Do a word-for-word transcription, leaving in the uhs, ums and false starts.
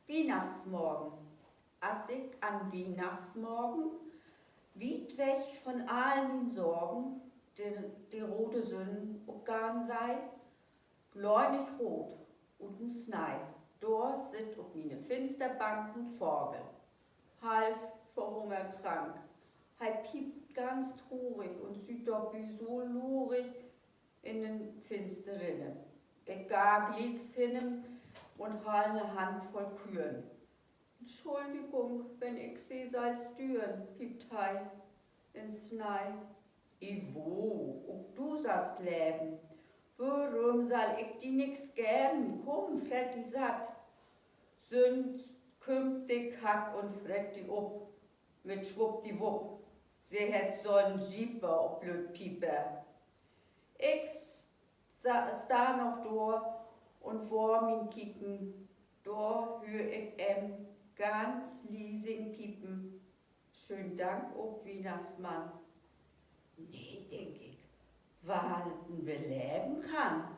Wiehnachtsmorgen. As ik an Wiehnachtsmorgen, wiet weg von all mien Sorgen, de, de rode Sünn opgahn seh, glönig root ut den Snei, dor sitt op miene Finsterbank en Vagel, half vör Hunger krank. He piept ganz trurig un süht dorbi so lurig in den Finster rinne. Ik gah glieks hinne un haal ne Handvull Küren. Entschuldigung, wenn ik Se sall stüren, piept he in Snei. I wo, ok du sast leven. Worüm sall ik di nix geven? Kumm, frett di satt. Süns kümmt de Katt un frett di op. Mit Schwuppdiwupp, se hett so'n Jieper op lütt Pieper. Ik sta, sta noch dor un wohr mien Kieken, dor höör ik em ganz liesing piepen: Schönen Dank ok, Wiehnachtsmann. Nee, denk ik, wat en beleven kann.